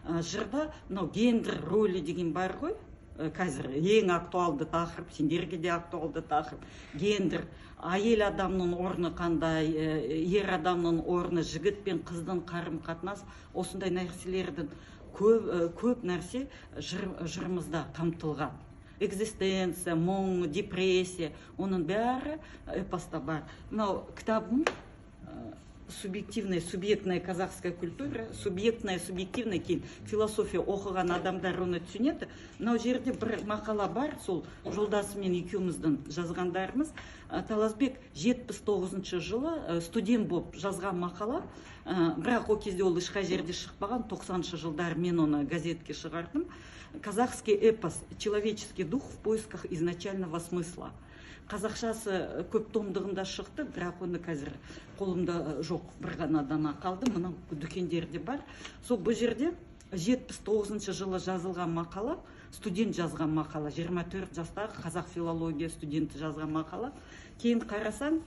Жырда мынау гендер рөлі деген бар ғой, қазір ең актуалды тақырып, сендерге де актуалды тақырып. Гендер, әйел адамның орны қандай, ер адамның орны, жігіт пен қыздың қарым қатынас, осындай нәрселердің көп нәрсе жырымызда қамтылған. Экзистенция, мұң, депрессия, оның бәрі эпоста бар. Мынау кітабым «Субъективная, субъектная казахская культура», субъектная, субъективная, кейін философия оқыған адамдар оны түсінеді. Мынау жерде бір мақала бар, сол жолдасыммен екеуміздің жазғандарымыз. Таласбек 79-жылы студент болып жазған мақала, бірақ ол кезде ол ешқай жерде шықпаған. 90-жылдары мен оны газетке шығардым. «Казахский эпос. Человеческий дух в поисках изначального смысла». Қазақшасы көп томдығында шықты, бірақ оны қазір қолымда жоқ, бір ғана дана қалды. Мынау дүкендерде бар. Сол бұл жерде 79-жылы жазылған мақала, студент жазған мақала, 24 жастағы қазақ филология студенті жазған мақала. Кейін қарасаң,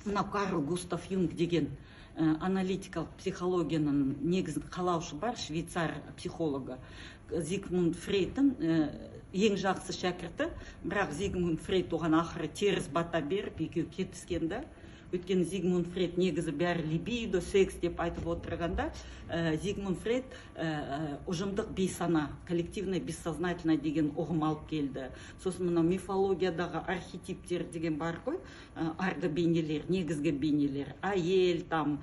мынау Карл Густав Юнг деген аналитикалық психологияның негізін қалаушы бар, швейцар психологы, Зигмунд Фрейдтің ең жақсы шәкірті. Бірақ Зигмунд Фрейд оған ақыры теріс бата беріп, екеуі кетіскен да. Өйткені Зигмунд Фрейд негізі бәрі либидо, секс деп айтып отырғанда, Зигмунд Фрейд ұжымдық бейсана, коллективное бессознательное деген ұғым алып келді. Сосын мынау мифологиядағы архетиптер деген бар ғой, арғы бейнелер, негізгі бейнелер, әйел там,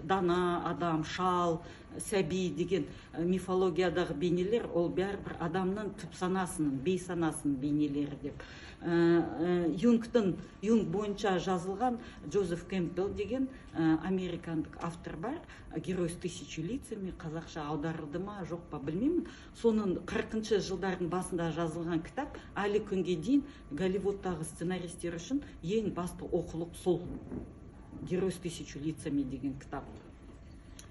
дана адам, шал, сәби деген мифологиядағы бейнелер, ол бәрібір адамның түп санасының, бейсанасының бейнелері деп. Юнг бойынша жазылған Джозеф Кэмпбелл деген американдық автор бар, «Герой с тысячью лицами», қазақша аударылды ма, жоқ па, білмеймін. Соның 40-жылдардың басында жазылған кітап әлі күнге дейін Голливудтағы сценаристер үшін ең басты оқулық сол «Герой с тысячью лицами» деген кітап.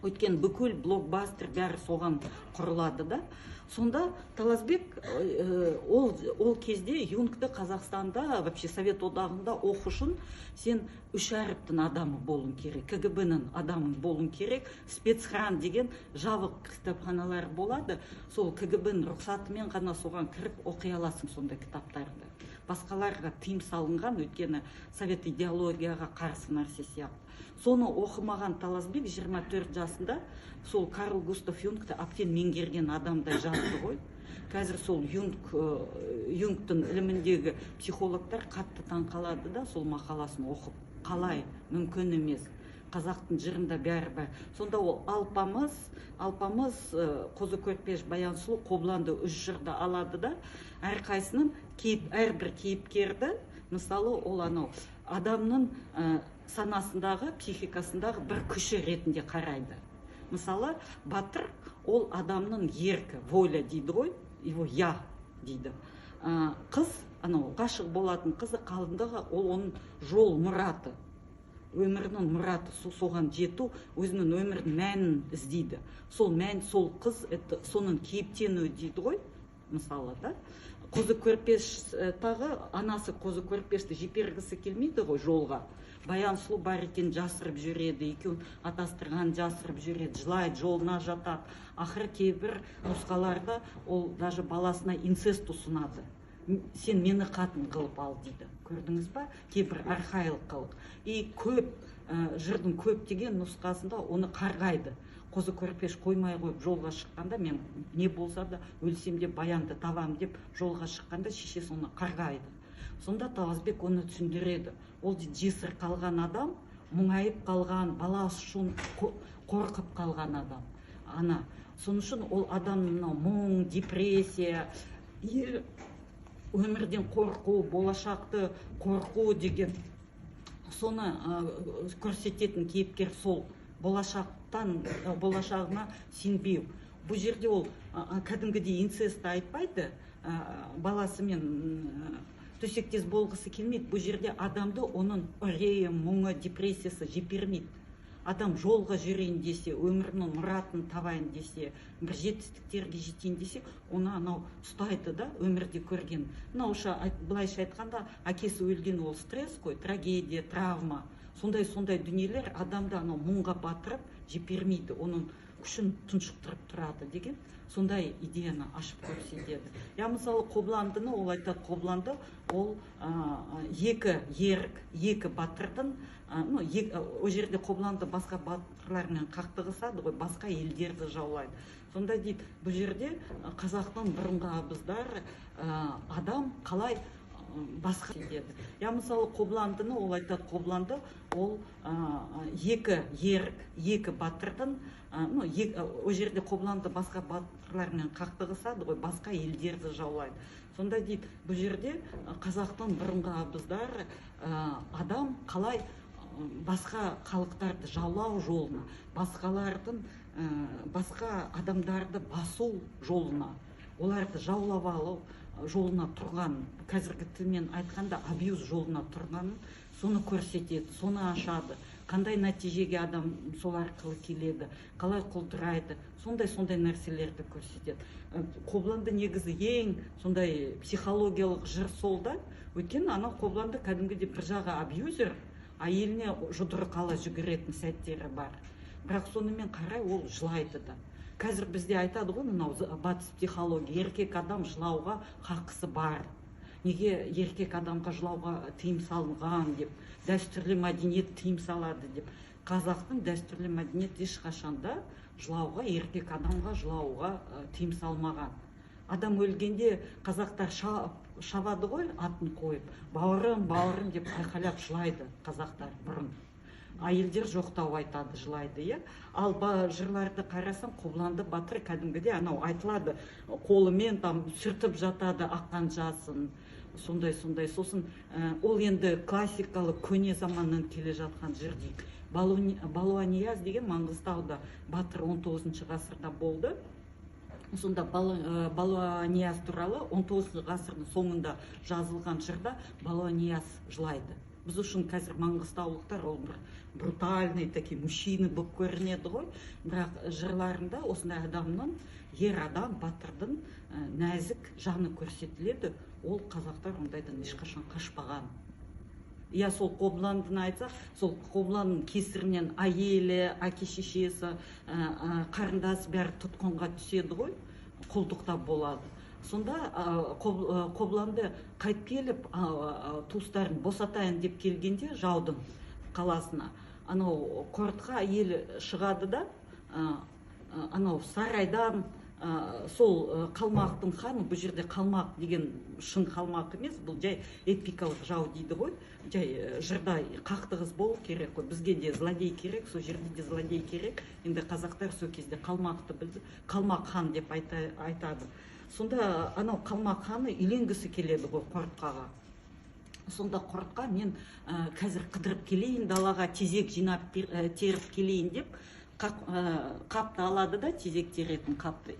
Өйткені бүкіл блокбастер, бәрі соған құрылады да. Сонда Таласбек ол кезде Юнгты Қазақстанда, вообще Совет Одағында оқу үшін сен үш әріптің адамы болуың керек, КГБ ның адамы болуың керек. Спецхран деген жабық кітапханалар болады, сол КГБ ның рұқсатымен ғана соған кіріп оқи аласың сондай кітаптарды. Басқаларға тыйым салынған, өйткені совет идеологияға қарсы нәрсе сияқты. Соны оқымаған Таласбек 24 жасында сол Карл Густав Юнгты әбден меңгерген адамдай жазды ғой. Қазір сол Юнгтың іліміндегі психологтар қатты таңқалады да сол мақаласын оқып, қалай мүмкін емес, қазақтың жырында бәрі бар. Сонда ол Алпамыс, Қозы Көрпеш, Баян сұлу, Қобыланды, үш жырды алады да, әрқайсының әрбір кейіпкерді, мысалы, ол анау адамның санасындағы, психикасындағы бір күші ретінде қарайды. Мысалы, батыр ол адамның еркі, воля дейді ғой, его я дейді. Қыз, анау ғашық болатын қызы, қалыңдығы, ол оның жол мұраты, өмірінің мұраты, соған жету, өзінің өмірінің мәнін іздейді. Сол мән, сол қыз, это соның кейіптенуі дейді ғой, мысалы да. Қозы Көрпеш, тағы анасы Қозы Көрпешті жібергісі келмейді ғой жолға. Баян сұлу бар екенін жасырып жүреді, екеуін атастырған, жасырып жүреді, жылайды, жолына жатады. Ақыры кейбір нұсқаларда ол даже баласына инцест ұсынады: «Сен мені қатын қылып ал», – дейді. Көрдіңіз ба, кейбір архаикалық қылық. И көп жырдың көптеген нұсқасында оны қарғайды. Қозы Көрпеш қоймай қойып жолға шыққанда, «мен не болса да, өлсем де Баянды табам» деп жолға шыққанда, шешесі оны қарғайды. Сонда Таласбек оны түсіндіреді: ол, дейді, жесір қалған адам, мұңайып қалған, баласы үшін қорқып қалған адам, ана. Сол үшін ол адам мынау мұң, депрессия, өмірден қорқу, болашақты қорқу деген, соны көрсететін кейіпкер сол болашақтан, болашағына сенбеу. Бұл жерде ол кәдімгідей инцестті айтпайды, баласымен төсектес болғысы келмейді. Бұл жерде адамды оның үрейі, мұңы, депрессиясы жібермейді. Адам жолға жүрейін десе, өмірінің мұратын табайын десе, бір жетістіктерге жетейін десе, оны анау ұстайды да, өмірде көрген мынауша, былайша айтқанда, әкесі өлген, ол стресс қой, трагедия, травма, сондай дүниелер адамды анау мұңға батырып жібермейді. Оның күшін тұншықтырып тұрады деген сондай идеяны ашып көрсетеді. Я мысалы Қобыландыны ол айтады, Қобыланды ол екі ерік, екі батырдың, ну, ол жерде Қобыланды басқа батырлармен қақтығысады ғой, басқа елдерді жаулайды. Сонда дейді, бұл жерде қазақтың бұрынғы абыздары адам қалай басқа етеді. Я мысалы Қобыландыны ол айтады, Қобыланды ол екі ерік, екі батырдың, ну, ол жерде Қобыланды басқа батырлармен қақтығысады ғой, басқа елдерді жаулайды. Сонда дейді, бұл жерде қазақтың бұрынғы абыздары адам қалай басқа халықтарды жаулау жолына, басқалардың, басқа адамдарды басу жолына, оларды жаулап алу жолына тұрған, қазіргі тілмен айтқанда абьюз жолына тұрғанын соны көрсетеді, соны ашады. Қандай нәтижеге адам сол арқылы келеді, қалай құлдырайды, сондай-сондай нәрселерді көрсетеді. Қобыланды негізі ең сондай психологиялық жыр сол да, өйткені анау Қобыланды кәдімгідей бір жағы абьюзер, әйеліне жұдырық ала жүгіретін сәттері бар. Бірақ сонымен қарай ол жылайды да. Қазір бізде айтады ғой, мынау батыс психология, еркек адам жылауға хақысы бар. Неге еркек адамға жылауға тыйым салынған деп, дәстүрлі мәдениет тыйым салады деп. Қазақтың дәстүрлі мәдениеті ешқашанда жылауға, еркек адамға жылауға тыйым салмаған. Адам өлгенде қазақтар шабады ғой, атын қойып, бауырым, бауырым деп айқайлап жылайды қазақтар бұрын. Әйелдер жоқтау айтады, жылайды, иә. Ал жырларды қарасаң, Қобыланды батыр кәдімгідей анау айтылады, қолымен там сүртіп жатады аққан жасын, сондай-сондай. Сосын ол енді классикалық көне заманнан келе жатқан жыр дейік. Балуанияз деген Маңғыстауда батыр 19 ғасырда болды. Сонда Балуанияз туралы 19 ғасырдың соңында жазылған жырда Балуанияз жылайды. Біз үшін қазір маңғыстаулықтар ол бір брутальный такие мужчины болып көрінеді ғой, бірақ жырларында осындай адамның, ер адам, батырдың нәзік жаны көрсетіледі. Ол қазақтар ондайдан ешқашан қашпаған. Я сол Қобыландыны айтсақ, сол Қобыланның кесірінен әйелі, әке шешесі, қарындасы бәрі тұтқынға түседі ғой, құлдықта болады. Сонда Қобыланды қайтып келіп, туыстарын босатайын деп келгенде жаудың қаласына, анау қортқа әйелі шығады да, анау сарайдан, сол қалмақтың ханы, бұл жерде қалмақ деген шын қалмақ емес, бұл жай эпикалық жау дейді ғой, жай жырда қақтығыс болу керек қой, бізге де злодей керек, сол жерде де злодей керек. Енді қазақтар сол кезде қалмақты білді, қалмақ хан деп айтады. Сонда анау қалмақ ханы үйленгісі келеді ғой қортқаға. Сонда қортқа мен қазір қыдырып келейін, далаға тезек жинап теріп келейін деп қапты алады да, тезек теретін қапты.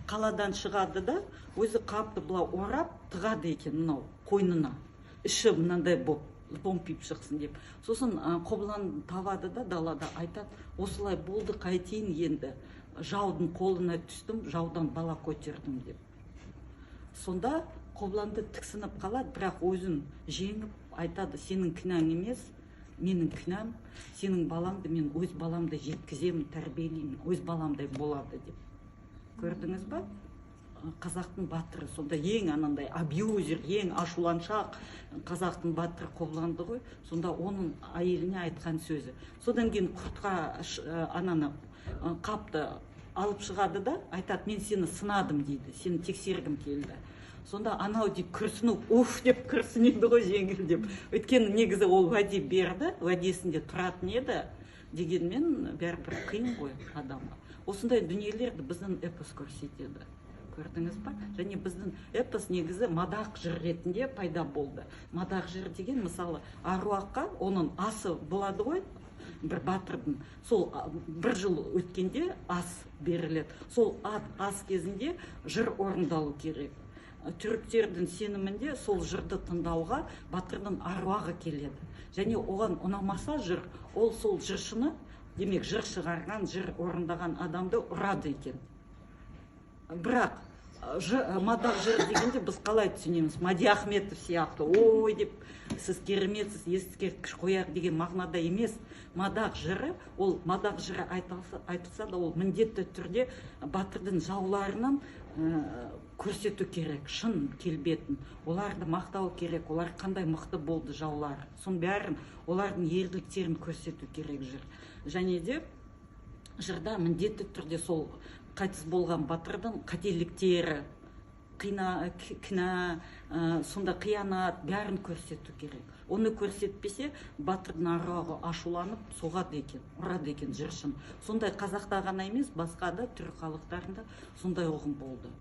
Қаладан шығады да, өзі қапты былай орап тығады екен мынау қойнына. Іші мынандай болып томпиып шықсын деп. Сосын Қобылан табады да далада айтады, осылай болды, қайтейін енді, жаудың қолына түстім, жаудан бала көтердім деп. Сонда Қобыланды тіксініп қалады, бірақ өзін жеңіп айтады, сенің кінәң емес, менің кінәм, сенің балаңды мен өз баламды жеткіземін, тәрбиелеймін, өз баламдай болады деп. Көрдіңіз ба? Қазақтың батыры сонда ең анандай абьюзер, ең ашуланшақ қазақтың батыры Қобыланды ғой. Сонда оның әйеліне айтқан сөзі. Содан кейін құртқа ананы қапты алып шығады да, айтады, мен сені сынадым дейді, сені тексергім келді. Сонда анау дейді күрсініп, уф деп күрсінеді ғой жеңіл деп. Өйткені негізі ол уәде берді, уәдесінде тұратын еді, дегенмен бәрібір қиын ғой адамға. Осындай дүниелерді біздің эпос көрсетеді. Көрдіңіз ба? Және біздің эпос негізі мадақ жыр ретінде пайда болды. Мадақ жыр деген мысалы аруаққа оның асы болады ғой, бір батырдың. Сол бір жыл өткенде ас беріледі. Сол ас кезінде жыр орындалу керек. Түріктердің сенімінде сол жырды тыңдауға батырдың аруағы келеді. Және оған ұнамаса жыр, ол сол жыршыны, демек жыр шығарған, жыр орындаған адамды ұрады екен. Бірақ Мадақ жыр дегенде біз қалай түсінеміз? Мади Ахметов сияқты «ой» деп, «сіз кереметсіз», ескерткіш қояйық деген мағынада емес. Мадақ жыры, ол мадақ жыры айтылса да, ол міндетті түрде батырдың жауларынан көрсету керек шын келбетін, оларды мақтау керек, олар қандай мықты болды жаулар, соның бәрін, олардың ерліктерін көрсету керек жыр. Және де жырда міндетті түрде сол қайтыс болған батырдың қателіктері, кінә, сонда қиянат, бәрін көрсету керек. Оны көрсетпесе, батырдың аруағы ашуланып соғады екен, ұрады екен жыршыны. Сондай қазақта ғана емес, басқа да түрік халықтарында сондай ұғым болды.